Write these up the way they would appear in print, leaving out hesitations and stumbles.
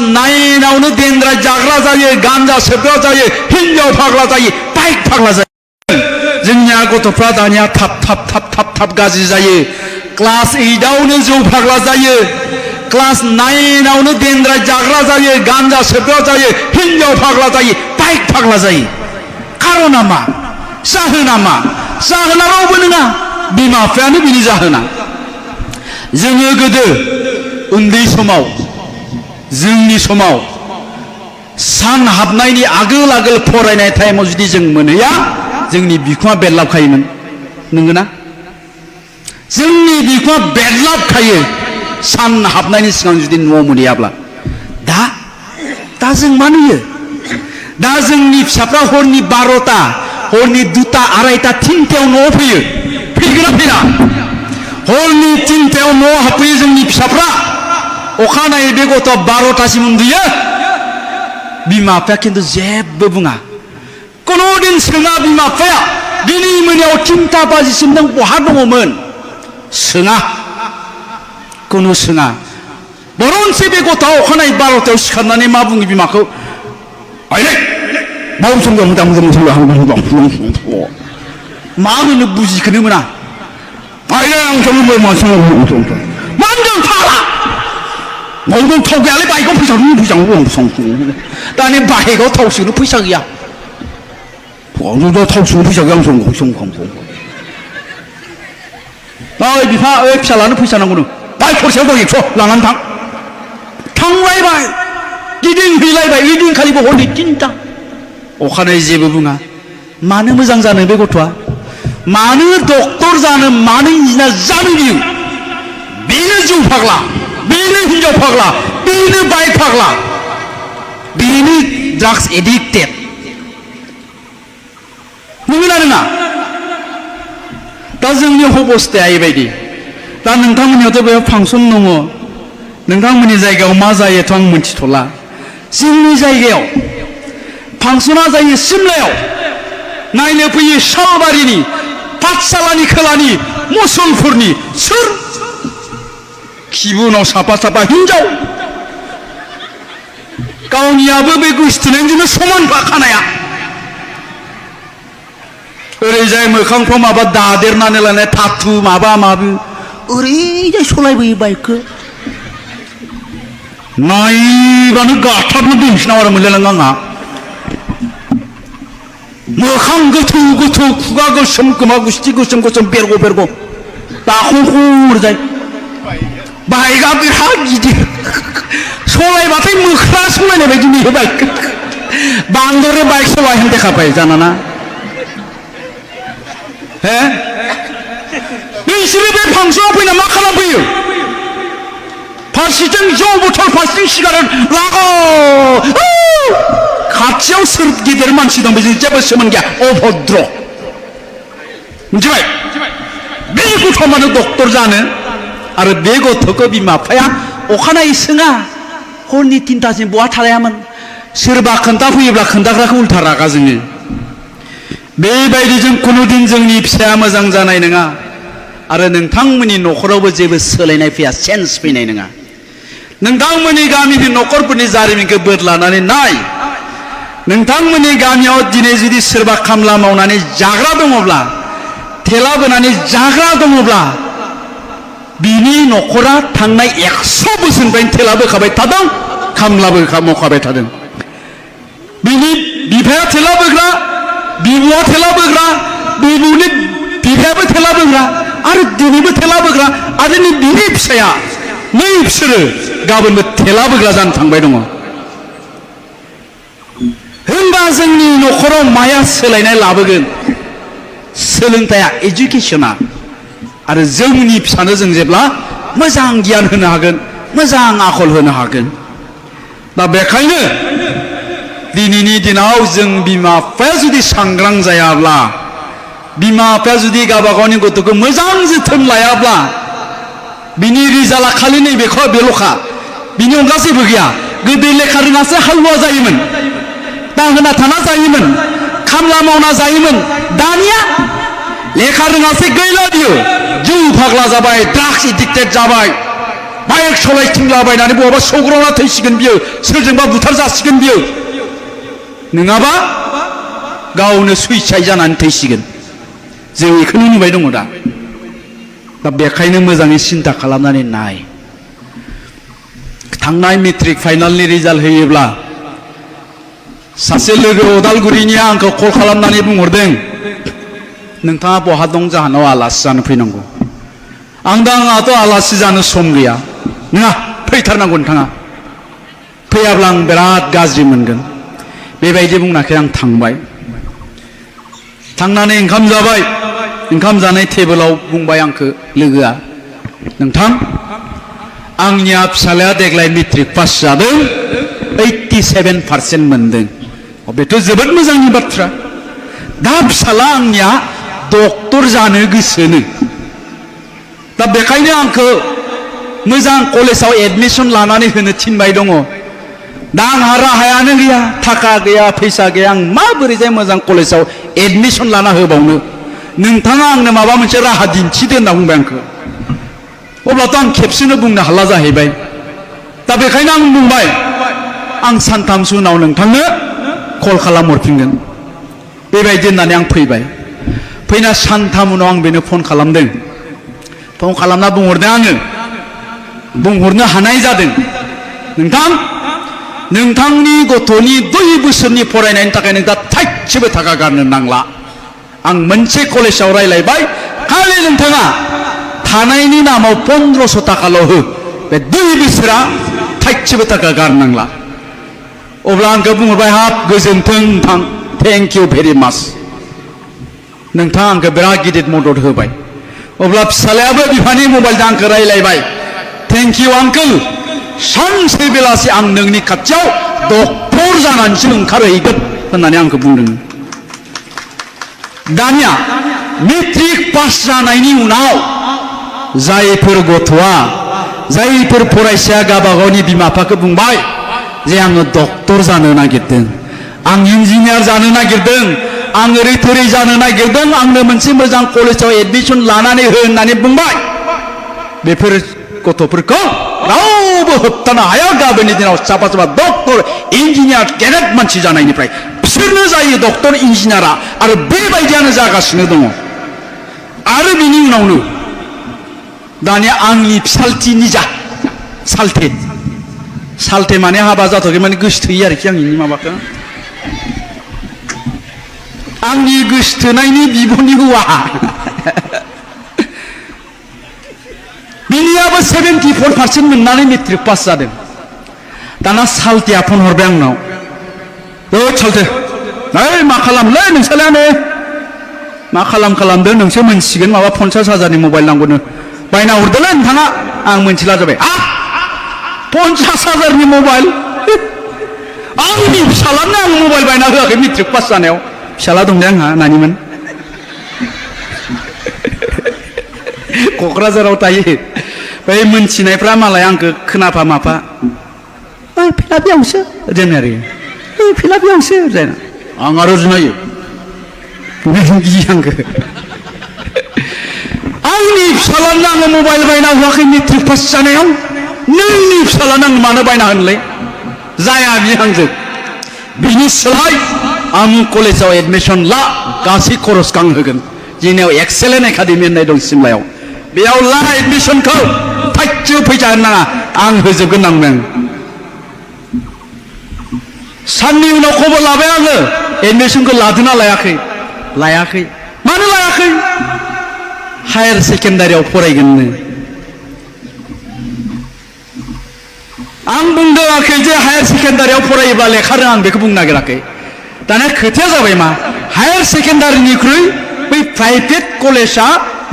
9आवनो देन्द्राय जाग्रा जायो, गान्जा सोबग्रा जायो, हिन्जाव फाग्ला जायो, बाइक फाग्ला जायो। जोंनिया गथ'फ्रा दानिया थाब गाज्रि जायो। क्लास 8आवनो जौ फाग्ला जायो, क्लास 9आवनो देन्द्राय जाग्रा जायो, गान्जा सोबग्रा जायो, हिन्जाव फाग्ला जायो, बाइक फाग्ला जायो। खारना मा? जाहोना मा? जाहोना रावबो नङा, बिमा बिफायानो बिनि जाहोना। जोङो गोदो उन्दै समाव, जोंनि समाव सान हाबनायनि आगोल फरायनाय टाइमाव जुदि जों मोनहैया, जोंनि बिखुङा बेरलाबखायोमोन। नंगौना? जोंनि बिखुङा बेरलाबखायो सान हाबनायनि सिगां जुदि न'आव मोनहैयाब्ला। दा जों मा नुयो? दा जोंनि फिसाफ्रा हरनि 12टा, हरनि 2टा, 2:30, 3टायाव न'आव फैयो। फैगोना फैया? हरनि 3टायाव न'आव हाबफैयो जोंनि फिसाफ्रा। अखानायै बे गथ'आ 12टासिम उन्दुयो। बिमा बिफाया खिन्थु जेबो बुङा। कुनु दिन सोङा बिमा बिफाया, दिनै मोनायाव 3टा बाजिसिम नों बहा दङमोन? सोङा, कुनु सोङा। बरनसे बे गथ'आ अखानायै 12टायाव सिखारनानै मा बुङो बिमाखौ? मा होनो बुजिखोनो मोना। मा होनदों फाग्ला? मावदों थाव गैयालै, बाइकआव फैसा दानि बाइकआव थाव सोनो फैसा गैया। थाव सोनो फैसा गैया। ओइ बिफा, ओइ फिसालानो फैसा नांगौ नो, बाइक खरसायाव दं 100 लानानै थांलायबाय, गिदिंहैलायबाय। ओइदिनखालिबो हरनि 3टा। अखानायै जेबो बुङा। मानो मोजां जानो बे गथ'आ? मानो डक्टर जानो, मानो इन्जिनियार जानो बियो? बेनो जौ फाग्ला, बेनो हिन्जाव फाग्ला, बेनो बाइक फाग्ला, बेनो ड्राग्स एडिक्टेड। नंगौना नङा? दा जोंनि अबस्थाया एबायदि। दा नोंथांमोननियावथ' बेयाव फांसन दङ, नोंथांमोननि जायगायाव मा जायोथ' आं मिथिथ'ला। जोंनि जायगायाव फांसना जायो सिमलायाव। नायनो फैयो सालबारिनि, पाठशालानि खोलानि, मुसलपुरनि। सोर? खिबुनाव साफा हिन्जाव। गावनियाबो बे गोसथोनायजोंनो समान खानाया। ओरैजाय मोखांफ्राव माबा दादेरनानै लानाय थाथु माबा माबि। ओरैजाय सलायबोयो बाइकखौ। नायबानो गाथारनो दोनफिनाव आरो मोनलायलाङो आंहा। मोखां गोथौ, खुगा गोसोम, खोमा गुस्थि गोसोम बेरग' दाखंखरजाय। बाइकआ बिराद गिदिर, सलायबाथाय मोख्रा सलायनाय बायदि नुयो बाइकखौ। बांद्राय बाइक सलायनो देखाबाय जानाना। बिसोरो बे फांसनाव फैना मा खालामफैयो? फारसेथिं जौ बथल, फारसेथिं सिगारेट लागाव। खाथियाव सोर गिदिर मानसि दं बेजों जेबो सोमोन्दो गैया। अभद्र। मिथिबाय? बे गथ'आ मानो डक्टर जानो? आरो बे गथ'खौ बिमा बिफाया अखानायै सोङा, हरनि 3टासिम बहा थालायामोन? सोरबा खोन्थाफैयोब्ला खोन्थाग्राखौ उल्था रागा जोङो। बेबायदिजों खुनुदिन जोंनि फिसाया मोजां जानाय नङा। आरो नोंथांमोननि न'खरावबो जेबो सोलायनाय फैया, चेन्ज फैनाय नङा। नोंथांमोननि गामिनि न'खरफोरनि जारिमिनखौ बोदलानानै नाय। नोंथांमोननि गामियाव दिनै जुदि सोरबा खामला मावनानै जाग्रा दङब्ला, थेला बोनानै जाग्रा दङब्ला, बिनि न'खरा थांनाय 100 बोसोरनिफ्रायनो थेला बोखाबाय थादों, खामलाबो मावखाबाय थादों। बिनि बिफाया थेला बोग्रा, बिबुआ थेला बोग्रा, बिबुनि बिफायाबो थेला बोग्रा, आरो दिनैबो थेला बोग्रा, आरो बिनि फिसाया नै बिसोरो गाबोनबो थेला बोग्रा जानो थांबाय दङ। होनबा जोंनि न'खराव माया सोलायनाय लाबोगोन? सोलोंथाइया, एजुकेसना। आरो जोंनि फिसानो जों जेब्ला मोजां गियान होनो हागोन, मोजां आखल होनो हागोन। दा बेखायनो दिनैनि दिनाव जों बिमा बिफाया जुदि सांग्रां जायाब्ला, बिमा बिफाया जुदि गावबा गावनि गथ'खौ मोजां जोथोन लायाब्ला, बिनि रिजाल्टआ खालि बेल'खा, बिनि अनगा जेबो गैया। गोदो लेखा रोङासो हालुवा जायोमोन, दाहोना थाना जायोमोन, खामला मावना जायोमोन। दानिया लेखा रोङासै गैला बियो, जौ फाग्ला जाबाय, ड्राग्स एडिक्टेड जाबाय। बाइक सलायथिंलाबायनानै बहाबा सौग्रावना थैसिगोन बियो सोरजोंबा बुथारजासिगोन बियो नङाबा गावनो सुइसाइड जानानै थैसिगोन जों बेखौनो नुबाय दङ दा बेखायनो मोजाङै सिन्था खालामनानै नाय थांनाय मेट्रिक फाइनालनि रिजाल्ट होयोब्ला सासे लोगो अदालगुरिनिया आंखौ कल खालामनानै बुंहरदों नोंथाङा बहा दं जाहानाव आलासि जानो फैनांगौ आंहाथ' आलासि जानो सम गैया नङा फैथारनांगौ नोंथाङा फैयाब्ला आं बिराद गाज्रि मोनगोन बेबायदि बुंनाखै आं थांबाय थांनानै ओंखाम जाबाय ओंखाम जानाय टेबोलाव बुंबाय आंखौ लोगोआ नोंथां आंनिया फिसालाया देग्लाय मेट्रिक पास जादों 87% मोनदों बेथ' जोबोद मोजांनि बाथ्रा दा फिसाला आंनिया डक्टर जानो गोसोनो दा बेखायनो आंखौ मोजां कलेजाव एडमिसन लानानै होनो थिनबाय दङ दा आंहा राहायानो गैया थाखा गैया फैसा गैया आं माबोरैजाय मोजां कलेजाव एडमिसन लाना होबावनो नोंथाङा आंनो माबा मोनसे राहा दिन्थिदो होनना बुंबाय आंखौ अब्लाथ' आं खेबसेनो बुंनो हाला जाहैबाय दा बेखायनो आं बुंबाय आं सानथामसो उनाव नोंथांनो कल खालामहरफिनगोन बेबायदि होननानै आं फैबाय फैना सानथाम उनाव आं बेनो फन खालामदों फन खालामना बुंहरदों आङो बुंहरनो हानाय जादों नोंथां नोंथांनि गथ'नि 2 बोसोरनि फरायनायनि थाखाय नोंथाङा थाइसेबो थाखा गारनो नांला आं मोनसे कलेजाव रायलायबाय खालि नोंथाङा थानायनि नामाव 1500 थाखाल' हो बे 2 बोसोरा थाइसेबो थाखा गारनांला अब्ला आंखौ बुंहरबाय हाब गोजोन्थों नोंथां थेंक इउ भेरि माच नोंथाङा आंखौ बिराद गिदिर मदद होबाय अब्ला फिसालायाबो बिफानि मबाइलजों आंखौ रायलायबाय थेंक इउ आंकोल सानसे बेलासि आं नोंनि खाथियाव डक्टर जानानैसो ओंखारहैगोन होननानै आंखौ बुंदों दानिया मेट्रिक पास जानायनि उनाव जायफोर गथ'आ जायफोर फरायसाया गावबा गावनि बिमा बिफाखौ बुंबाय जे आङो डक्टर जानो नागिरदों आं इन्जिनियार जानो नागिरदों आं ओरै थोरै जानो नागिरदों आंनो मोनसे मोजां कलेजाव एडमिसन लानानै हो होननानै बुंबाय बेफोर गथ'फोरखौ रावबो होबथानो हाया गाबोननि दिनाव साफा साफा डक्टर इन्जिनियार गेदेर मानसि जानायनिफ्राय बिसोरनो जायो डक्टर इन्जिनियारा आरो बेबायदियानो जागासिनो दङ आरो बिनि उनावनो दानिया आंनि फिसालथि निजा सालथे माने हाबा जाथ'आखै माने गोसोथोयो आरोखि आंनि माबाखौ आंनि गोसोथोनायनि बिब'नि हौवा बिनियाबो 74% मोननानै मेट्रिक पास जादों दाना सालथेया फन हरबाय आंनाव सालथे ओइ मा खालामलै नोंसालायानो मा खालामदो नोंसो मोनसिगोन माबा 50,000नि मबाइल नांगौनो बायना हरदोलै नोंथाङा आं मोनथिला जाबाय 50,000नि मबाइल आंनि फिसालानो आं मबाइल बायना होआखै मेट्रिक पास जानायाव फिसाला दंलै आंहा नानिमोन क'क्राझाराव थायो बै मोनथिनायफ्रा मालाय आंखौ खोनाफा माफा ओइ फिलाबियावसो जोंना आरो ओइ फिलाबियावसो जाना आं आरो जुनायो गियो आंखौ आंनि फिसालानो आङो मबाइल बायना होआखै मेट्रिक पास जानायाव नोंनि फिसालानो आं मानो बायना होनोलै जाया बियो आंजों बिनि सोलाय आमुक कलेजाव एडमिसन ला गासै खरसखौ आं होगोन जोंनियाव एक्सेलेन्ट एकाडेमि होननाय दं सिमलायाव बेयाव ला एडमिसनखौ थाइसेबो फैसा होनो नाङा आं होजोबगोन आंनो साननि उनाव खबर लाबाय आङो एडमिसनखौ लादोंना लायाखै मानो लायाखै हायार सेकेन्डारियाव फरायगोननो आं बुंदोंआखै जे हायार सेकेन्डारियाव फरायोब्ला लेखा रोङा आं बेखौ बुंनो नागिराखै दाना खोथाया जाबाय मा हायार सेकेन्डारिनिख्रुइ बै प्राइभेट कलेजा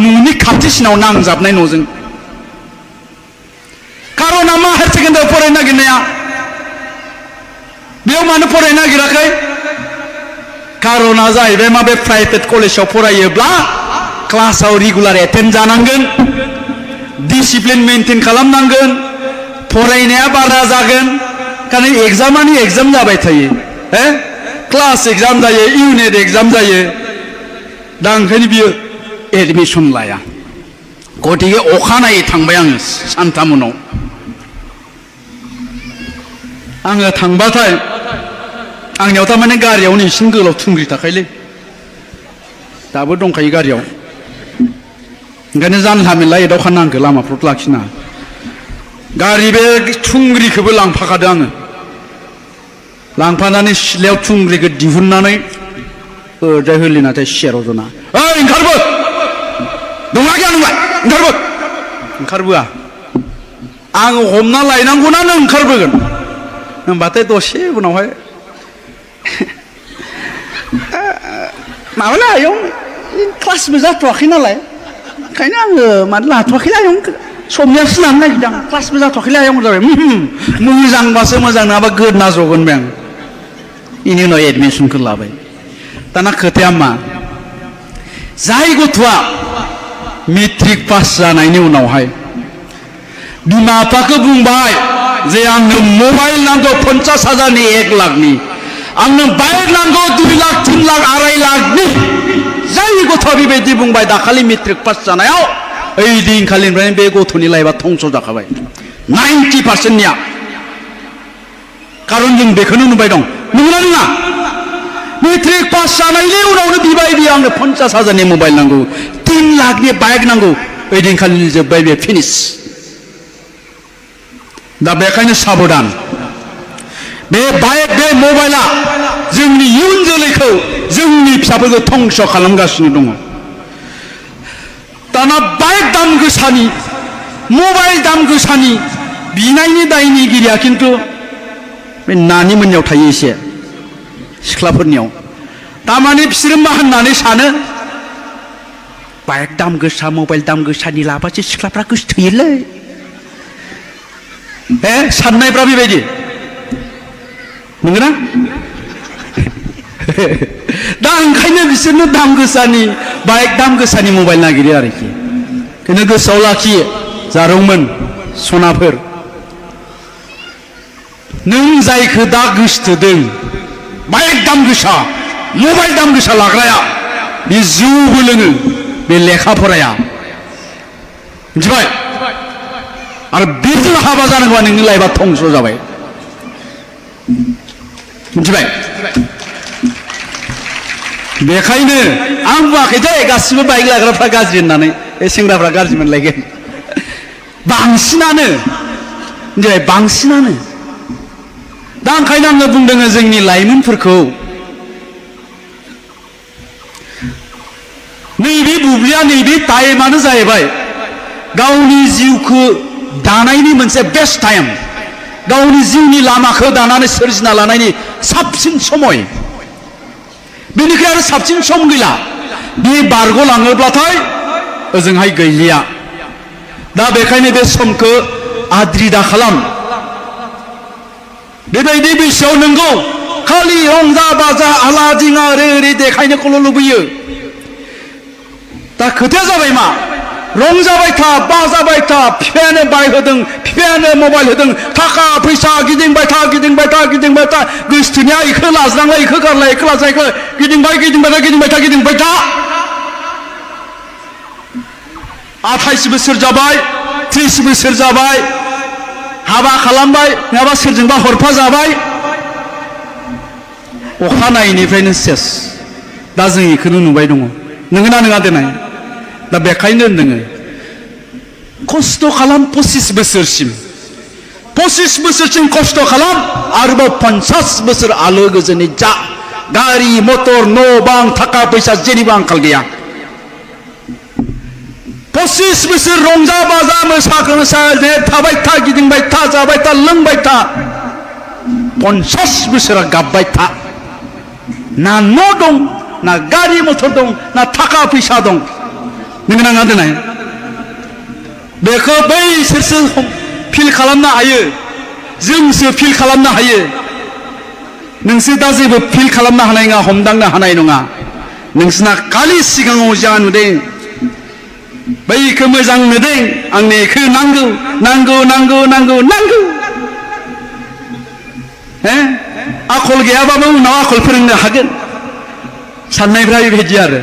न'नि खाथिसिनाव नांजाबनाय न'जों कारना मा हायार सेकेन्डारियाव फरायनो नागिरनाया बेयाव मानो फरायनो नागिराखै कारना जाहैबाय मा बे प्राइभेट कलेजाव फरायोब्ला क्लासाव रेगुलार एटेन्ड जानांगोन डिसिप्लिन मेनटेन खालामनांगोन फरायनाया बारा जागोन कारण एग्जामानि एग्जाम जाबाय थायो क्लास एग्जाम जायो इउनिट एग्जाम जायो दा ओंखायनो बियो एडमिसन लाया गतिके अखानायै थांबाय आङो सानथाम उनाव आङो थांबाथाय आंनियाव थारमाने गारियावनो इसिं गोलाव थुंग्रि थाखायोलै दाबो दंखायो गारियाव ओंखायनो जानला मेनला एदावखानो आंखौ लामाफ्राव लाखिना गारि बे थुंग्रिखौबो लांफाखादों आङो लांफानानै सिथ्लायाव थुंग्रिखौ दिहुननानै ओरैजाय होलिनाथाय सियाराव जना ओइ ओंखारबो दंना गैया नोंलाय ओंखारबो ओंखारबोआ आङो हमना लायनांगौना नों ओंखारबोगोन होनबाथाय दसे उनावहाय माबाला आयं क्लासबो जाथ'वाखै नालाय ओंखायनो आङो मानो लाथ'वाखैलै आयं समनियासो लानो नागिरदों आं क्लासबो जाथ'वाखैलै आयं जाबाय मोजांबासो मोजां नङाबा गोदना जगोन बे आं बेनि उनाव एडमिसनखौ लाबाय दाना खोथाया मा जाय गथ'आ मेट्रिक पास जानायनि उनावहाय बिमा बिफाखौ बुंबाय जे आंनो मबाइल नांगौ 50,000नि 1 लाखनि आंनो बाइक नांगौ 2 लाख 3 लाख 2.5 लाखनि जाय गथ'आ बेबायदि बुंबाय दाखालि मेट्रिक पास जानायाव ओइ दिनखालिनिफ्रायनो बे गथ'नि लाइफआ धंस जाखाबाय 90%निया खारन जों बेखौनो नुबाय दं नंगौना नङा मेट्रिक पास जानायनि उनावनो बिबाय बियो आंनो 50,000नि मबाइल नांगौ 3 लाखनि बाइक नांगौ ओइ दिनखालिनि जोब्बाय बे फिनिश दा बेखायनो साबधान बे बाइक बे मबाइला जोंनि इयुन जोलैखौ जोंनि फिसाफोरखौ धंस खालामगासिनो दङ दाना बाइक दाम गोसानि मबाइल दाम गोसानि बिनायनि दायनिगिरिया खिन्थु बे नानि मोननियाव थायो एसे सिख्लाफोरनियाव तारमाने बिसोरो मा होननानै सानो बाइक दाम गोसा मबाइल दाम गोसानि लाबासो सिख्लाफ्रा गोसोथोयोलै साननायफ्रा बेबायदि नंगौना दा ओंखायनो बिसोरनो दाम गोसानि बाइक दाम गोसानि मबाइल नागिरो आरोखि बेखौनो गोसोआव लाखियो जारौमोन सनाफोर नों जायखौ दा गोसोथोदों बाइक दाम गोसा मबाइल दाम गोसा लाग्राया बे जौबो लोङो बे लेखा फराया मिथिबाय आरो बेजों हाबा जानांगौबा नोंनि लाइफआ धंस जाबाय मिथिबाय बेखायनो आं बुङाखै दे गासिबो बाइक लाग्राफ्रा गाज्रि होननानै बे सेंग्राफ्रा गाज्रि मोनलायगोन बांसिनानो मिथिबाय बांसिनानो दा ओंखायनो आङो बुंदों जोंनि लाइमोनफोरखौ नैबे बुब्लिया नैबे टाइमानो जाहैबाय गावनि जिउखौ दानायनि मोनसे बेस्ट टाइम गावनि जिउनि लामाखौ दानानै सोरजिना लानायनि साबसिन समय बेनिखाय आरो साबसिन सम गैला बे बारग'लाङोब्लाथाय ओजोंहाय गैलिया दा बेखायनो बे समखौ आद्रि दा खालाम बेबायदि बैसोआव नंगौ खालि रंजा बाजा आला दिङा ओरै ओरै देखायनोखौल' लुबैयो दा खोथाया जाबाय मा रंजाबाय था बाजाबाय था बिफायानो बाइक होदों बिफायानो मबाइल होदों थाखा फैसा गिदिंबाय था गिदिंबाय था गिदिंबाय था गोसोथोनाया इखौ लाज्रांलाय इखौ गारलाय इखौ लाज्रां इखौ गिदिंबाय गिदिंबाय था गिदिंबाय था गिदिंबाय था 28 बोसोर जाबाय 30 बोसोर जाबाय हाबा खालामबाय नङाबा सोरजोंबा हरफा जाबाय अखानायैनिफ्रायनो सेस दा जों इखौनो नुबाय दङ नोंगोना नङा देनाय दा बेखायनो होनदों खस्थ' खालाम 25 बोसोरसिम 25 बोसोरसिम खस्थ' खालाम आरोबाव 50 बोसोर आलो गोजोनै जा गारि मटर न' बां थाखा फैसा जेनिबो आंखाल गैया 25 बोसोर रंजा बाजा मोसा थाबाय था गिदिंबाय था जाबाय था लोंबाय था 50 बोसोरा गाबबाय था ना न' दं ना गारि मटर दं ना थाखा फैसा दं नोंगोना नङा देनाय बेखौ बैसोरसो फिल खालामनो हायो जोंसो फिल खालामनो हायो नोंसोर दा जेबो फिल खालामनो हानाय नङा हमदांनो हानाय नङा नोंसोरना खालि सिगाङाव जा नुदों बैखौ मोजां नुदों आंनो बेखौ नांगौ नांगौ नांगौ नांगौ नांगौ आखल गैयाबाबो उनाव आखल फोरोंनो हागोन साननायफ्रा बेबायदि आरो